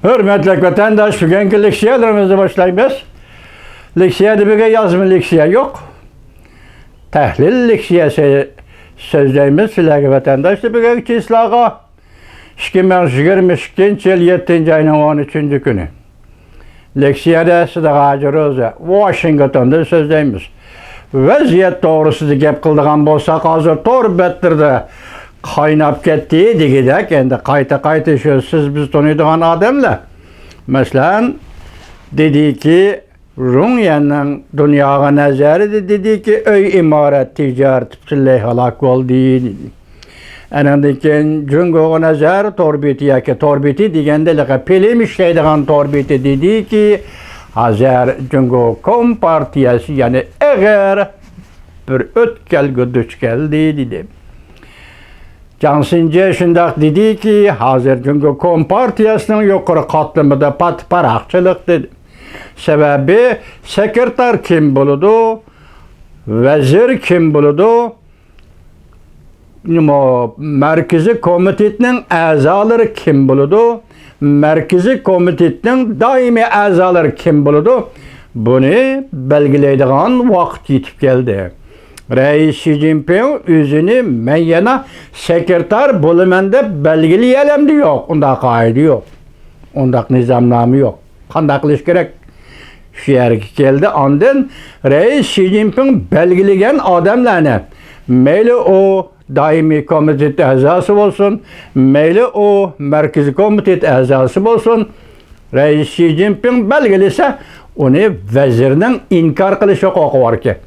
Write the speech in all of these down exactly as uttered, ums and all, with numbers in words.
ھۆرمەتلىك ۋەتەنداش، بۈگۈنكى لېكسىيەلىرىمىزنى باشلايمىز. لېكسىيەدە بۈگۈن يازما لېكسىيە يوق. تەھلىل لېكسىيەسى سۆزلەيمىز سىلەرگە ۋەتەنداشلار، بۈگۈنكى چىسلاغا. ئىككى مىڭ يىگىرمە ئىككىنچى يىل يەتتىنچى ئاينىڭ ئون ئۈچىنچى كۈنى. لېكسىيەدە سىدىغ ھاجى روزى ۋاشىنگتوندىن سۆزلەيمىز. ۋەزىيەت توغرىسىدا گەپ قىلىدىغان بولساق، ھازىر تور بەتلىرىدە قايناپ كەتتى دېگۈدەك، ئەمدى قايتا-قايتا شۇ سىز بىز تونۇيدىغان ئادەملەر. مەسىلەن، دېدىكى، رۇڭيەننىڭ دۇنياغا نەزەرىدە دېدىكى، ئۆي ئىمارەت تىجارىتى پۈتۈنلەي ھالاك بولدى دېدى. ئەنىڭدىن كېيىن جۇڭگوغا نەزەر تور بېتى ياكى تور بېتى دېگەندە ھېلىقى فىلىم ئىشلەيدىغان تور بېتى دېدىكى، ھازىر جۇڭگو كومپارتىيەسى يەنە ئېغىر بىر ئۆتكەلگە دۇچ كەلدى دېدى. جاڭ سىنجې شۇنداق دېدىكى، ھازىر جۇڭگو كومپارتىيەسىنىڭ يۇقىرى قاتلىمىدا پات-، پاراقچىلىق دېدى. سەۋەبى، سېكرېتار كىم بولىدۇ؟ ۋەزىر كىم بولىدۇ؟ نېمە، مەركىزىي كومىتېتنىڭ ئەزالىرى كىم بولىدۇ؟ مەركىزىي كومىتېتنىڭ دائىمىي ئەزالىرى كىم بولىدۇ؟ بۇنى بەلگىلەيدىغان ۋاقىت يېتىپ كەلدى. رەئىس شى جىنپىڭ ئۆزىنى مەن يەنە سېكرېتار بولىمەن دەپ بەلگىلىيەلەمدۇ؟ يوق، ئۇنداق قائىدە يوق. ئۇنداق نىزامنامە يوق. قانداق قىلىش كېرەك؟ شۇ يەرگە كەلدى. ئاندىن رەئىس شى جىنپىڭ بەلگىلىگەن ئادەملەرنى، مەيلى ئۇ دائىمىي كومىتېت ئەزاسى بولسۇن، مەيلى ئۇ مەركىزىي كومىتېت ئەزاسى بولسۇن، رەئىس شى جىنپىڭ بەلگىلىسە، ئۇنى ۋەزىرنىڭ ئىنكار قىلىش ھوقۇقى باركەن.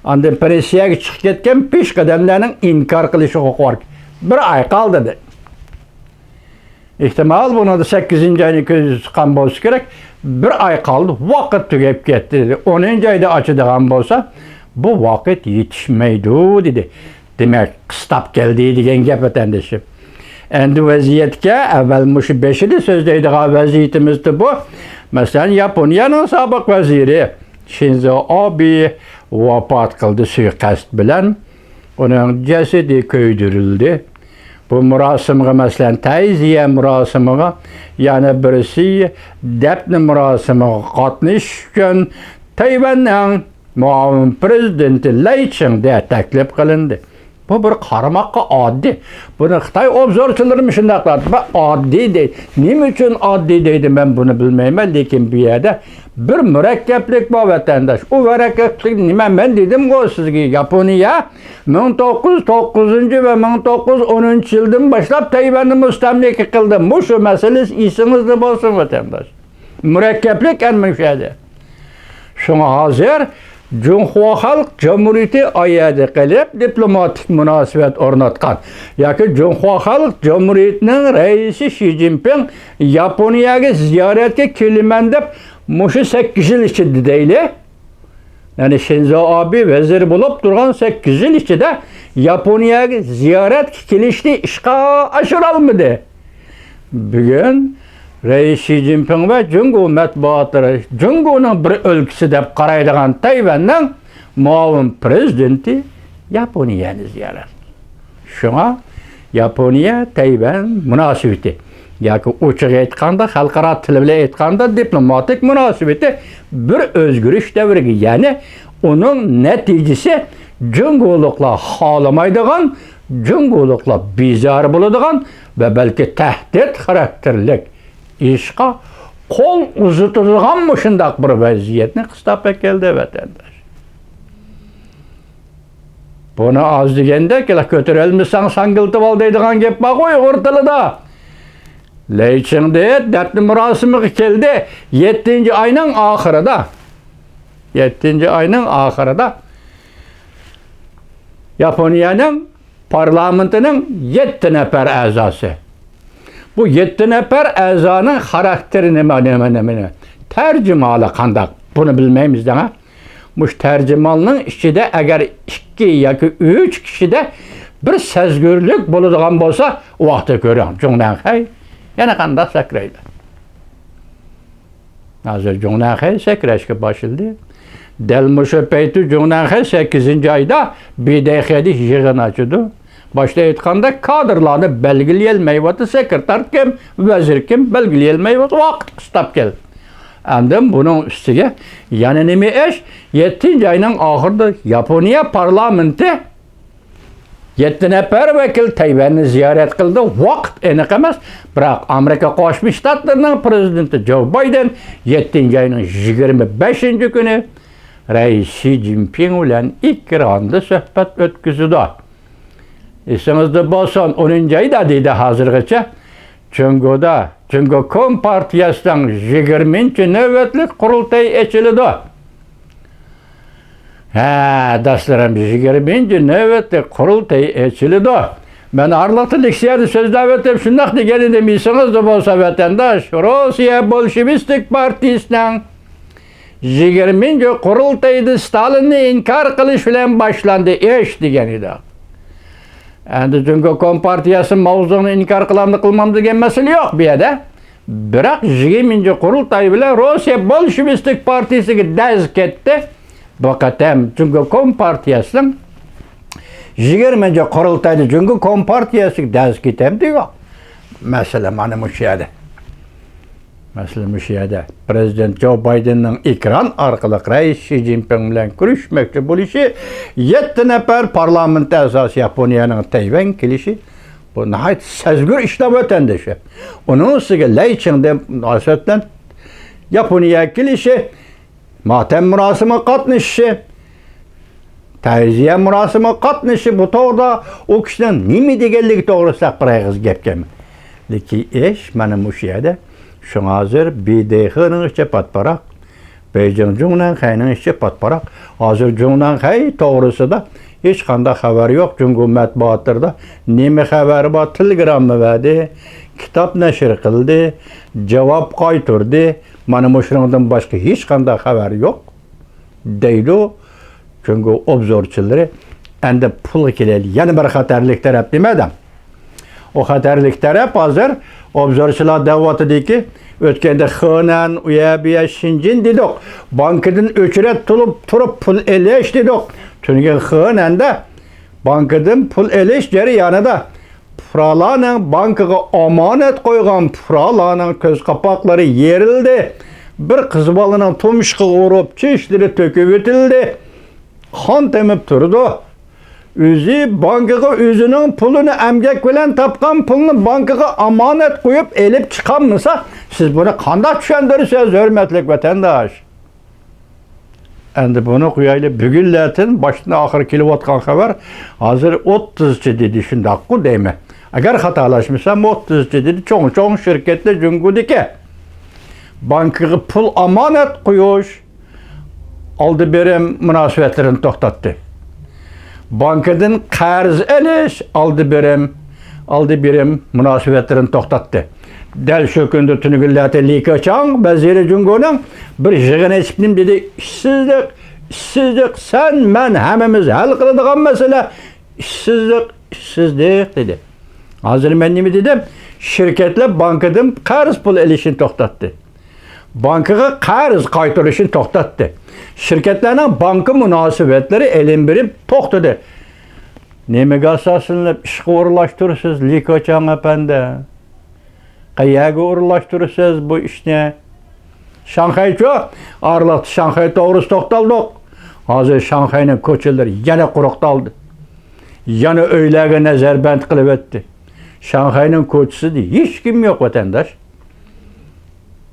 ئاندىن پېنسىيەگە چىقىپ كەتكەن پېشقەدەملەرنىڭ ئىنكار قىلىش ھوقۇقى باركەن. بىر ئاي قالدى دېدى. ئېھتىمال، بۇنىڭدا سەككىزىنچى ئاينى كۆزدە تۇتقان بولسا كېرەك، بىر ئاي قالدى، ۋاقىت تۈگەپ كەتتى دېدى. ئونىنچى ئايدا ئاچىدىغان بولسا، بۇ ۋاقىت يېتىشمەيدۇ دېدى. دېمەك، قىستاپ كەلدى دېگەن گەپ، ۋەتەندىشىم. ئەمدى ۋەزىيەتكە ئەۋۋەل مۇشۇ بېشىدا سۆزلەيدىغان ۋەزىيىتىمىزدە بۇ. مەسىلەن، ياپونىيەنىڭ سابىق ۋەزىرى شىنزو ئابې ۋاپات قىلدى سۇيىقەست بىلەن. ئۇنىڭ جەسىتى كۆيدۈرۈلدى. بۇ مۇراسىمغا، مەسىلەن، تەزىيە مۇراسىمىغا يەنە بىرسى دەپنە مۇراسىمىغا قاتنىشىش ئۈچۈن تەيۋەننىڭ مۇئاۋىن پىرېزىدېنتى لەي چىڭدې تەكلىپ قىلىندى. بۇ بىر قارىماققا ئاددىي. بۇنى خىتاي ئوبزورچىلىرى مۇشۇنداق دەيدۇ. بۇ ئاددىي دەيدۇ. نېمە ئۈچۈن ئاددىي دەيدۇ، مەن بۇنى بىلمەيمەن، لېكىن بۇ يەردە بىر مۇرەككەپلىك بار، ۋەتەنداش. ئۇ مۇرەككەپلىك نېمە؟ مەن دېدىمغۇ سىزگە، ياپونىيە مىڭ توققۇز يۈز توققۇزىنچى ۋە مىڭ توققۇز يۈز ئونىنچى يىلدىن باشلاپ تەيۋەننى مۇستەملىكە قىلدى. مۇشۇ مەسىلىسى ئېسىڭىزدە بولسۇن، ۋەتەنداش. مۇرەككەپلىك ئەنە مۇشۇ يەردە. شۇڭا ھازىر جۇڭخۇا خەلق جۇمھۇرىيىتى ئايەدە قېلىپ دىپلوماتىك مۇناسىۋەت ئورناتقان ياكى جۇڭخۇا خەلق جۇمھۇرىيىتىنىڭ رەئىسى شى جىنپىڭ ياپونىيەگە زىيارەتكە كېلىمەن دەپ مۇشۇ سەككىز يىل ئىچىدە دەيلى. يەنى شىنزو ئابې ۋەزىر بولۇپ تۇرغان سەككىز يىل ئىچىدە ياپونىيەگە زىيارەتكە كېلىشنى ئىشقا ئاشۇرالمىدى. بۈگۈن رەئىس شى جىنپىڭ ۋە جۇڭگو مەتبۇئاتلىرى جۇڭگونىڭ بىر ئۆلكىسى دەپ قارايدىغان تەيۋەننىڭ مۇئاۋىن پىرېزىدېنتى ياپونىيەنى زىيارەت. شۇڭا ياپونىيە تەيۋەن مۇناسىۋىتى ياكى ئوچۇق ئېيتقاندا، خەلقئارا تىل بىلەن ئېيتقاندا، دىپلوماتىك مۇناسىۋىتى بىر ئۆزگىرىش دەۋرىگە، يەنى ئۇنىڭ نەتىجىسى جۇڭگولۇقلار خالىمايدىغان، جۇڭگولۇقلار بىزار بولىدىغان ۋە بەلكى تەھدىت خاراكتېرلىك ئىشقا قول ئۇزىتىدىغان مۇشۇنداق بىر ۋەزىيەتنى قىستاپ ئەكەلدى، ۋەتەنداش. بۇنى ئاز دېگەندەك، كۆتۈرەلمىسەڭ ساڭگىلىتىۋال دەيدىغان گەپ بارغۇ ئۇيغۇر تىلىدا. لەي چىڭدې دەپنە مۇراسىمىغا كەلدى. يەتتىنچى ئاينىڭ ئاخىرىدا، يەتتىنچى ئاينىڭ ئاخىرىدا ياپونىيەنىڭ پارلامېنتىنىڭ يەتتە نەپەر ئەزاسى. بۇ يەتتە نەپەر ئەزانىڭ خاراكتېرى نېمە، نېمە، نېمە، نېمە؟ تەرجىمھالى قانداق؟ بۇنى بىلمەيمىز دەڭە. مۇشۇ تەرجىمھالنىڭ ئىچىدە ئەگەر ئىككى ياكى ئۈچ كىشىدە بىر سەزگۈرلۈك بولىدىغان بولسا، ئۇ ۋاقىتتا كۆرۈڭ، جۇڭنەنخەي يەنە قانداق سەكرەيدۇ. ھازىر جۇڭنەنخەي سەكرەشكە باشلىدى. دەل مۇشۇ پەيتتە جۇڭنەنخەي سەككىزىنچى ئايدا بىدەيخەيدە يىغىن ئاچىدۇ. باشتا ئېيتقاندەك، كادىرلارنى بەلگىلىيەلمەيۋاتىدۇ، سېكرېتار كىم، ۋەزىر كىم، بەلگىلىيەلمەيۋاتىدۇ، ۋاقىت قىستاپ كەلدى. ئاندىن بۇنىڭ ئۈستىگە يەنە نېمە ئىش؟ يەتتىنچى ئاينىڭ ئاخىرىدا ياپونىيە پارلامېنتى يەتتە نەپەر ۋەكىل تەيۋەننى زىيارەت قىلدى. ۋاقىت ئېنىق ئەمەس، بىراق ئامېرىكا قوشما شتاتلىرىنىڭ پرېزىدېنتى جو بايدېن يەتتىنچى ئاينىڭ يىگىرمە بەشىنچى كۈنى رەئىس شى جىنپىڭ بىلەن ئېكراندا سۆھبەت ئۆتكۈزىدۇ. ئېسىڭىزدە بولسۇن، ئونىنچى ئايدا دېدى ھازىرغىچە جۇڭگودا، جۇڭگو كومپارتىيەسىنىڭ يىگىرمىنچى نۆۋەتلىك قۇرۇلتىيى ئېچىلىدۇ. ھە، دوستلىرىم، يىگىرمىنچى نۆۋەتلىك قۇرۇلتىيى ئېچىلىدۇ. مەن ئارىلىقتا لېكسىيەدە سۆزلەۋېتىپ شۇنداق دېگەن ئىدىم، ئېسىڭىزدە بولسا، ۋەتەنداش، روسىيە بولشېۋىستىك پارتىيىسىنىڭ يىگىرمىنچى قۇرۇلتىيىدا ستالىننى ئىنكار قىلىش بىلەن باشلاندى ئىش دېگەن ئىدى. ئەمدى جۇڭگو كومپارتىيەسى ماۋزېدۇڭنى ئىنكار قىلامدۇ قىلمامدۇ دېگەن مەسىلە يوق بۇ يەردە. بىراق يىگىرمىنچى قۇرۇلتاي بىلەن روسىيە بولشېۋىستىك پارتىيىسىگە دەز كەتتى. بۇ قېتىم جۇڭگو كومپارتىيەسىنىڭ يىگىرمىنچى قۇرۇلتايدا جۇڭگو كومپارتىيەسىگە دەز كېتەمدۇ يوق؟ مەسىلە مانا مۇشۇ يەردە. مەسىلە مۇشۇ يەردە. پرېزىدېنت جو بايدېننىڭ ئېكران ئارقىلىق رەئىس شى جىنپىڭ بىلەن كۆرۈشمەكچى بولۇشى، يەتتە نەپەر پارلامېنت ئەزاسى ياپونىيەنىڭ تەيۋەن كېلىشى، بۇ ناھايىتى سەزگۈر ئىشلار ۋەتەندىشى. ئۇنىڭ ئۈستىگە لەي چىڭدە مۇناسىۋەت بىلەن ياپونىيەگە كېلىشى، ماتەم مۇراسىمىغا قاتنىشىشى، تەزىيە مۇراسىمىغا قاتنىشىشى، بۇ توغرىدا ئۇ كىشىنىڭ نېمە دېگەنلىكى توغرىسىدا بىر ئېغىز گەپ كەلمىدى. لېكىن ئىش مانا مۇشۇ يەردە. شۇڭا ھازىر بى دې خېنىڭ ئىچى پاتپاراق، بېيجىڭ جۇڭنەنخەينىڭ ئىچى پاتپاراق. ھازىر جۇڭنەنخەي توغرىسىدا ھېچقانداق خەۋەر يوق. جۇڭگو مەتبۇئاتلىرىدا نېمە خەۋەر بار؟ تېلېگرامما بەردى، كىتاب نەشر قىلدى، جاۋاب قايتۇردى. مانا مۇشۇنىڭدىن باشقا ھېچقانداق خەۋەر يوق، دەيدۇ جۇڭگو ئوبزورچىلىرى. ئەمدى پۇلغا كېلەيلى. يەنە بىر خەتەرلىك تەرەپ نېمە دەڭ؟ ئۇ خەتەرلىك تەرەپ ھازىر ئوبزورچىلار دەۋاتىدىكى، ئۆتكەندە خېنەن، ئۇيە بۇيە شىنجىن دېدۇق. بانكىدىن ئۆچرەت تۇرۇپ، تۇرۇپ پۇل ئېلىش دېدۇق. تۈنۈگۈن خېنەندە بانكىدىن پۇل ئېلىش جەريانىدا پۇقرالارنىڭ بانكىغا ئامانەت قويغان پۇقرالارنىڭ كۆز قاپاقلىرى يېرىلدى. بىر قىز بالىنىڭ تۇمشۇقىغا ئۇرۇپ، چېچلىرى تۆكۈۋېتىلدى. قان تېمىپ تۇرىدۇ. ئۆزى بانكىغا ئۆزىنىڭ پۇلىنى، ئەمگەك بىلەن تاپقان پۇلنى بانكىغا ئامانەت قويۇپ ئېلىپ چىقالمىسا، سىز بۇنى قانداق چۈشەندۈرىسىز، ھۆرمەتلىك ۋەتەنداش؟ ئەمدى بۇنى قويايلى، بۈگۈنلەردىن باشتىن ئاخىر كېلىۋاتقان خەۋەر، ھازىر ئوتتۇزىنچى دېدى، شۇنداققۇ دەيمەن. ئەگەر خاتالاشمىسام، ئوتتۇزىنچى دېدى، چوڭ-چوڭ شىركەتلەر جۇڭگودىكى بانكىغا پۇل ئامانەت قويۇش، ئالدى بېرىم مۇناسىۋەتلىرىنى توختاتتى. بانكىدىن قەرز ئېلىش، ئالدى بېرىم، ئالدى بېرىم مۇناسىۋەتلىرىنى توختاتتى. دەل شۇ كۈندە تۈنۈگۈنلەردە لى كېچاڭ ۋەزىرى جۇڭگونىڭ بىر يىغىن ئېچىپ نېمە دېدى؟ ئىشسىزلىق، ئىشسىزلىق، سەن، مەن ھەممىمىز ھەل قىلىدىغان مەسىلە ئىشسىزلىق، ئىشسىزلىق دېدى. ھازىر مەن نېمە دېدىم؟ شىركەتلەر بانكىدىن قەرز پۇل ئېلىشنى توختاتتى. بانكىغا قەرز قايتۇرۇشنى توختاتتى. شىركەتلەرنىڭ بانكا مۇناسىۋەتلىرى ئېلىنىپ بېرىپ توختىدى. نېمىگە ئاساسلىنىپ ئىشقا ئورۇنلاشتۇرىسىز، لى كېچاڭ ئەپەندى؟ قەيەرگە ئورۇنلاشتۇرىسىز بۇ ئىشنى؟ شاڭخەيچۇ؟ ئارىلىقتا شاڭخەي توغرىسىدا توختالدۇق. ھازىر شاڭخەينىڭ كوچىلىرى يەنە قۇرۇقتالدى. يەنە ئۆيلەرگە نەزەربەند قىلىۋەتتى. شاڭخەينىڭ كوچىسىدا ھېچكىم يوق، ۋەتەنداش.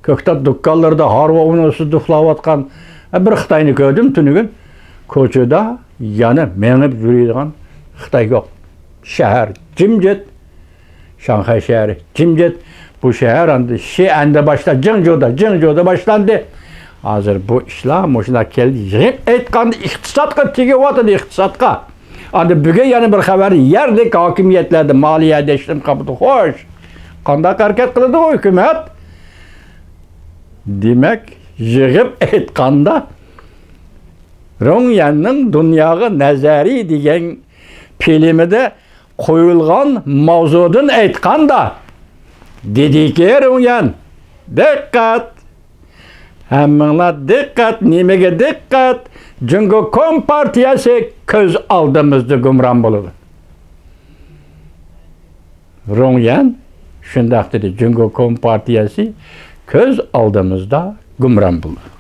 كۆكتات دۇكانلىرىدا ھارۋا ئۇنى ئۈستىدە ئۇخلاۋاتقان بىر خىتاينى كۆردۈم تۈنۈگۈن. كوچىدا يەنە مېڭىپ يۈرىدىغان خىتاي يوق. شەھەر جىمجىت. شاڭخەي شەھىرى جىمجىت. بۇ شەھەر ئەمدى شىئەندە باشلا، جىڭجۇدا، جىڭجۇدا باشلاندى. ھازىر بۇ ئىشلار مۇشۇنداق كەلدى. يىغىپ ئېيتقاندا ئىقتىسادقا تېگىۋاتىدۇ، ئىقتىسادقا. ئەمدى بۈگۈن يەنە بىر خەۋەر، يەرلىك ھاكىمىيەتلەردە مالىيە دەشتىن قاپىدۇ. خوش، قانداق ھەرىكەت قىلىدۇ ھۆكۈمەت؟ دېمەك، يىغىپ ئېيتقاندا، رۇڭيەننىڭ دۇنياغا نەزەرى دېگەن فىلىمىدە قويۇلغان ماۋزۇدىن ئېيتقاندا، دېدىكى رۇڭيەن، دىققەت! ھەممىڭلار دىققەت! نېمىگە دىققەت؟ جۇڭگو كومپارتىيەسى كۆز ئالدىمىزدا گۇمران بولىدۇ. رۇڭيەن شۇنداق دېدى، جۇڭگو كومپارتىيەسى كۆز ئالدىمىزدا گۇمران بولدى.